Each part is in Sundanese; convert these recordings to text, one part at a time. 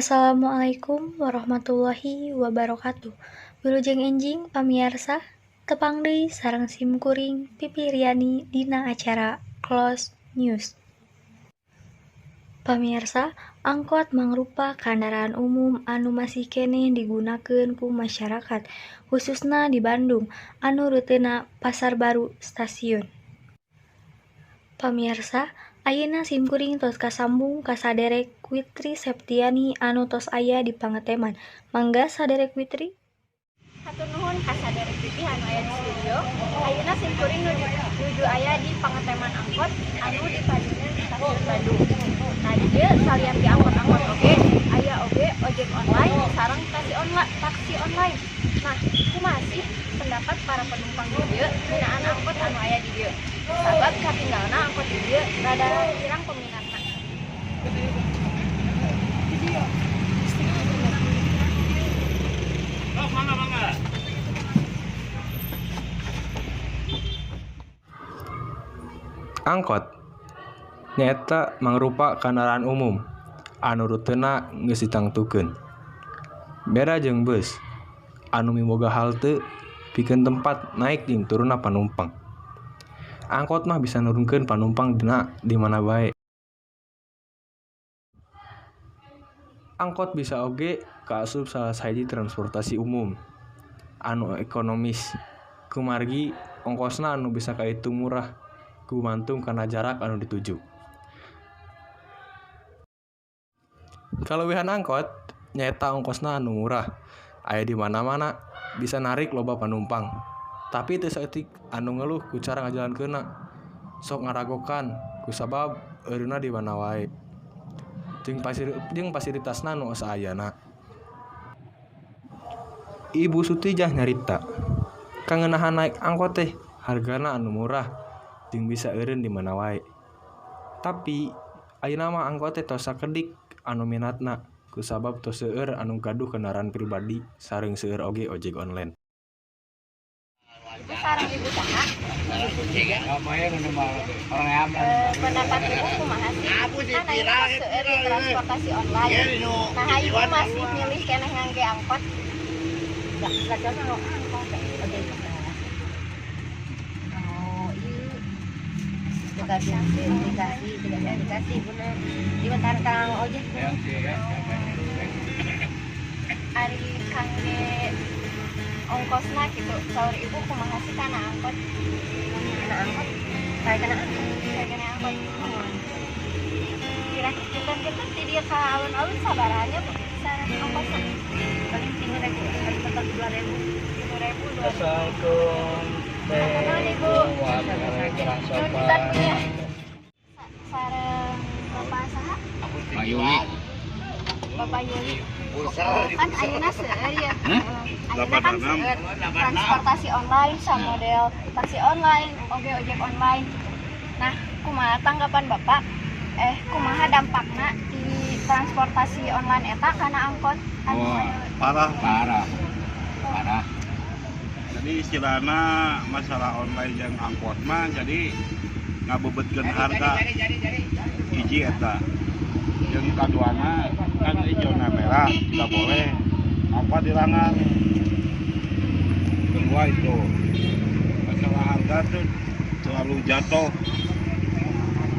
Assalamualaikum warahmatullahi wabarakatuh. Wilujeng enjing pamiarsa, tepang deui sareng sim kuring Pipi Riani dina acara Close News. Pamiarsa, angkot mangrupa kandaraan umum anu masih keneh digunakeun ku masyarakat, khususna di Bandung anu rutena Pasar Baru Stasiun. Pamiarsa, ayeuna sim kuring tos kasambung ka saderek Witri Septiani anu tos aya di Pangateman. Mangga saderek Witri. Hatur nuhun ka saderek Pipi anu aya di studio. Ayeuna sim kuring nuju aya di Pangateman angkot anu di payuneun Stasiun Bandung. Nah, di dieu salian di angkot-angkot oge aya oge ojek online sareng taksi online. Nah, kumaha sih pendapat para penumpang di dieu ngeunaan angkot anu aya di dieu? Sabab katinggalna angkot di dieu rada kirang peminatna. Angkot nyaeta mangrupa kandaraan umum anu rutena geus ditangtukeun. Beda jeung bus anu miboga halte pikeun tempat naik jeung turunna panumpang. Angkot mah bisa nurunkeun panumpang dina di mana bae. Angkot bisa oge kaasup salah sahiji transportasi umum anu ekonomis kumargi ongkosna anu bisa kaitung murah gumantung kana jarak anu dituju. Kaleuwihan angkot nyaeta ongkosna anu murah, aya di mana-mana, bisa narik loba panumpang. Tapi teu saeutik anu ngeluh ku cara ngajalankeunna, sok ngaragokan kusabab eureunna di mana wae jeung fasilitasna nu saayana. Ibu Sutijah nyarita, kangenahan naik angkot teh hargana anu murah jeung bisa eureun di mana wae. Tapi ayeuna mah angkot teh tos sakedik anu minatna kusabab tos seueur anu gaduh kendaraan pribadi sareng seueur oge ojek online. Ibu sareng ibu saha? Pendapat ibu kumaha sih? Kan ayeuna tos seueur di transportasi online. Nah, ibu masih milih keneh ngangge angkot? Dikasih bener dibentar kang ojek. Ari kangge ongkosna gitu, saur ibu kumaha sih kana angkot? Kana angkot, kayak kana angkot, kayak kana angkot. Kira-kira kita ti dieu ka alun-alun sabaraha Bu sareng ongkosna? Paling 3.000, paling mentok 2.000. 3.000, 2.000. Assalamualaikum. Nuhun Ibu. Nuhun pisan punya. Sareng Bapak saha? Pak Yuli. Bapak Yuli. Kan ayeuna seueur ya. Ayeuna kan seueur transportasi online sama model taksi online, oge ojek online gitu. Nah, kumaha tanggapan Bapak? Kumaha dampakna di transportasi online eta kana angkot? Wah, parah. Parah. Parah. Jadi istilahnya masalah online yang angkot mah jadi ngabebetkeun harga. Hiji eta. Yang kaduana kan di zona merah tidak boleh apa dilanggar. Kedua itu masalah harga tuh selalu jatuh.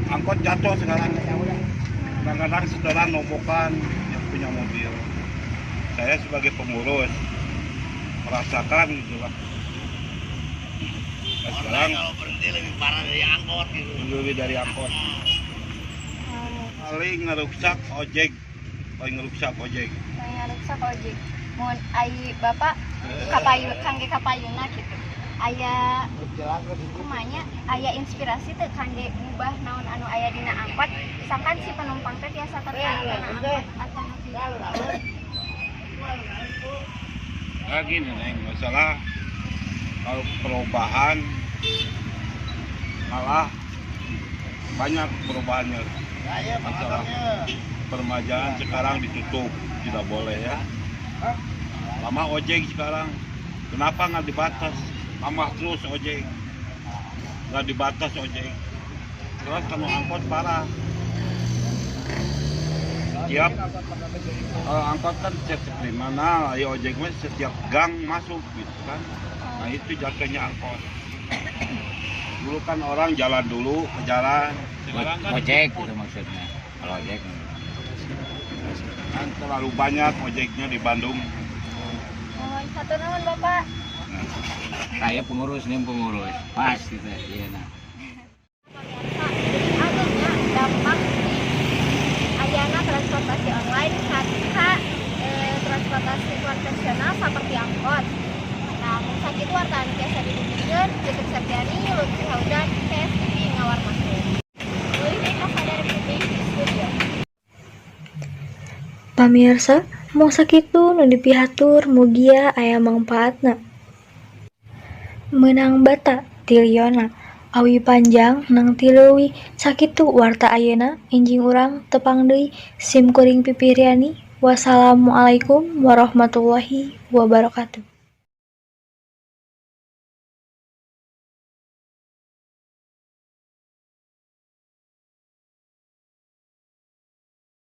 Angkot jatuh sekarang. Kadang-kadang setoran nombokan yang punya mobil. Saya sebagai pengurus merasakan gitu lah. Nah, sekarang kalau berhenti lebih parah dari angkot gitu. Lebih dari angkot. Paling ngeruksak ojek, paling ngeruksak ojek. Paling ngeruksak ojek. Mun ai Bapak kapayu kangge kapayuna gitu. Aya kumanya aya inspirasi teu kangge ngubah naon anu aya dina angkot, sangkan si penumpang teh tiasa tertarik kana angkot atanapi. Nah, gini Neng, masalah kalau perubahan malah banyak perubahannya. Masalah permajaan sekarang ditutup, tidak boleh ya. Lama ojek sekarang, kenapa nggak dibatas? Tambah terus ojek, nggak dibatas ojek. Terus kalau angkot parah. Setiap kalau angkot kan setiap di mana, ayo ojek mah setiap gang masuk gitu kan. Nah, itu jatuhnya angkot. Dulu kan orang jalan dulu ke jalan. Sekarang kan Ojek dijemput. Gitu maksudnya. Kalau ojek Kan terlalu banyak ojeknya di Bandung. Muhun, hatur nuhun, Bapak. Nah, Saya pengurus nih, pengurus. Pas gitu. Iya nah. Pemirsa, jadi ageungnya dampak di ayana transportasi online ka transportasi konvensional seperti angkot. Nah, mung sakitu warta anu tiasa didugikeun, Tutup Septiani, Lutfi Haudan, KSTV ngawarmakeun. Leuwih deui ka Saderek Pipih di studio. Pamirsa, mung sakitu nu dipihatur, mugia aya mangpaatna. Meunang bata tiliona, awi panjang nang ti leuwih. Sakitu warta ayeuna, enjing urang tepang deui. Sim kuring Pipih Riani, wassalamualaikum warahmatullahi wabarakatuh.